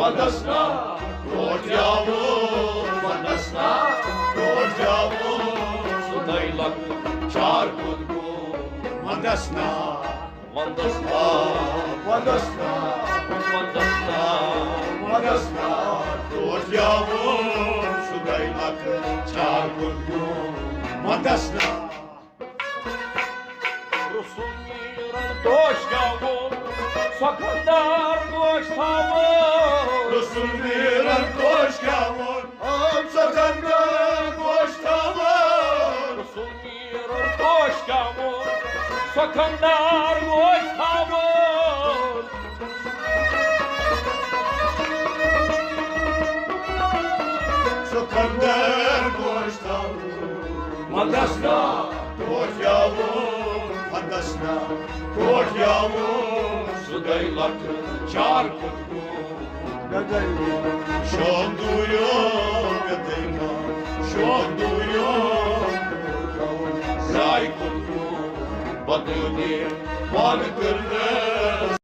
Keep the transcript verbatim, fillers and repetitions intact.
ونٛدس نا ٹوٹھ یاوُر، ونٛدس نا ٹوٹھ یاوُر، سُہ دَے لۄکُٹ چار کُن گوٚو۔ ونٛدس نا، ونٛدس نا، ونٛدس نا، ونٛدس نا ٹوٹھ یاوُر، سُہ دَے لۄکُٹ چار کُن گوٚو۔ ونٛدس نا۔ رسول میٖرن گوش گٮ۪وُن، سۄ خانٛدار گوش تھاوُن۔ رسول میٖرن گوش گٮ۪وُن، سۄ خانٛدار گوش تھاوُن۔ رسول میٖرن گوش گٮ۪وُن، سۄ خانٛدار گوش تھاوُن۔ سۄ خانٛدار گوش تھاوُن۔ ونٛدس نا ٹوٹھ یاوُر، ونٛدس نا ٹوٹھ یاوُر، سُہ دَے لۄکُٹ چار کُن گوٚو۔ شوندوٗریو مےٚ دٔے ما، شوندوٗریو زاے کُن گوٚو۔ بدلنہِ پانہٕ کٔرنَس